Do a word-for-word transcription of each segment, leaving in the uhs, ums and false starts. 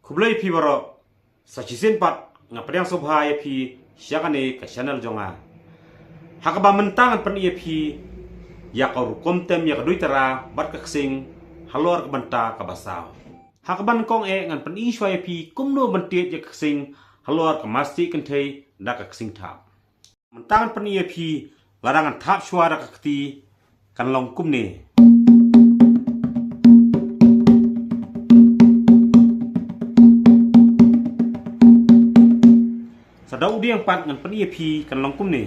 Khublei phi baroh. Sa shisien pat nga pdiang sngewbha ïa phi sha kane ka channel jong nga. Ha kaba mynta ngan pyni ïa phi ïa ka rukom tem ïa ka duitara bad ka ksing halor ka bynta kaba saw. Ha kaba nyngkong eh ngan pyni shuwa ïa phi kumno ban tied ïa ka ksing halor ka mastieh kynthei da ka ksing thap. Mynta ngan pyni ïa phi, lada ngan thap shuwa da ka kti kan long kumne. Sa da u dieng pat ngan pyni ïa phi kan long kumne.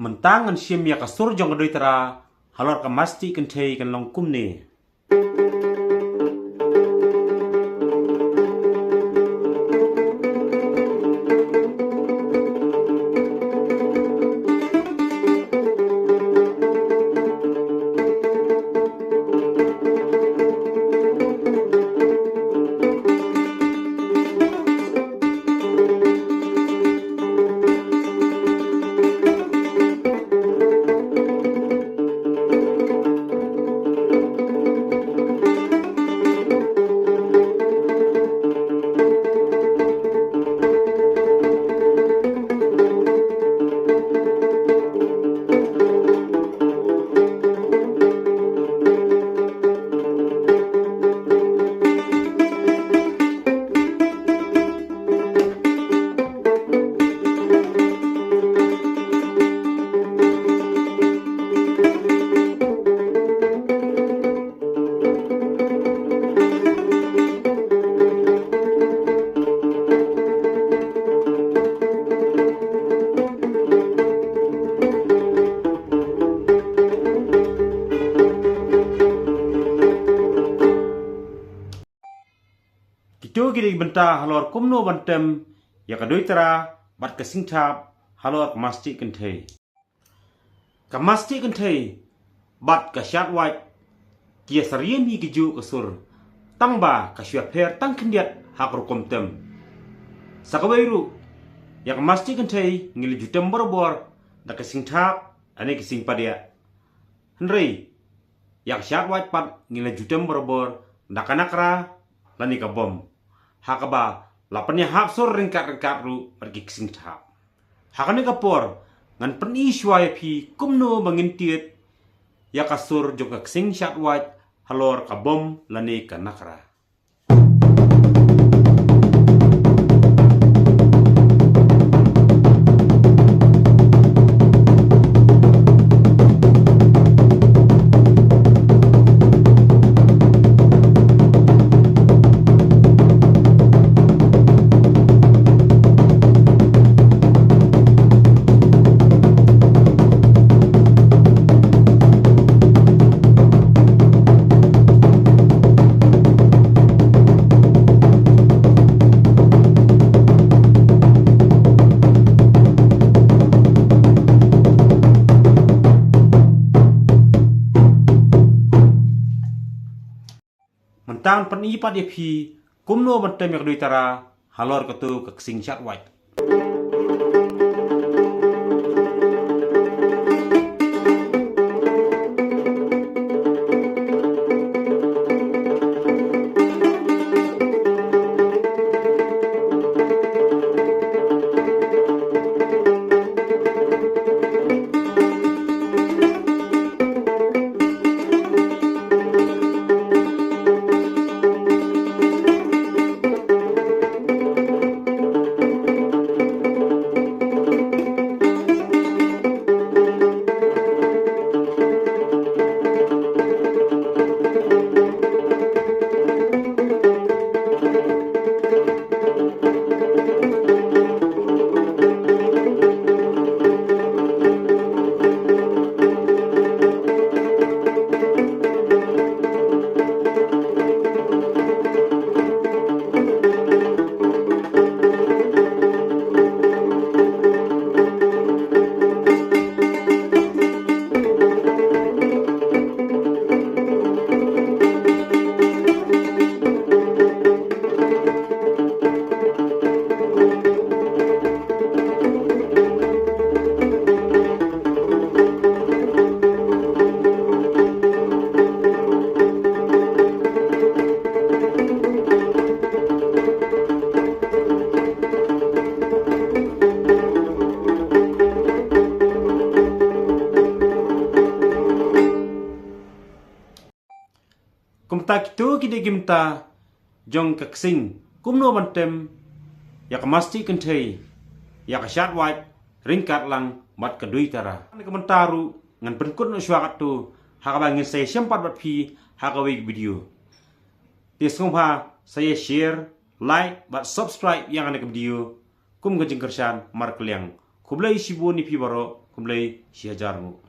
Mynta ngan shim ïa ka sur jong ka duitara halor ka mastieh kynthei kan long kumne. Kito ki dei ki bynta halor kumno ban tem ïa ka duitara bad ka ksing thap halor ka mastieh kynthei. Ka mastieh kynthei bad ka shad wait ki ïa syriem hi ki juh ka sur, tang ba ka shu ïa pher tang khyndiat ha ka rukom tem. Sa kawei ruh, ïa ka mastieh kynthei ngi la ju tem barabor da ka ksing thap lane ka ksing padiah. Hynrei ïa ka shad wait pat ngi la ju tem barabor da ka nakra lane ka bom. Ha kaba la pynïahap sur ryngkat ryngkat ruh bad ki ksing thap. Ha kane ka por ngan pyni shuwa ïa phi kumno ba ngin tied ïa ka sur jong ka ksing shad wait halor ka bom lane ka nakra. Mynta ngan pyni pat ïa phi kumno ban tem ïa ka duitara halor katu ka ksing shad wait. Kumta kito ki dei ki bynta jong ka ksing kumno ban tem ïa ka mastic kynthei, ïa ka shad wait, ryngkat lang bad ka dui tara. Na ka bynta ruh ngan pynkut noh shuwa katto ha kaba ngin sa ïashem pat bad phi ha kawei ka video. Te sngewbha sa ïa share, like bad subscribe ïa kane ka video kum ka jingkyrshan markylliang. Khublei shibun ïa phi baroh, khublei shihajar nguh.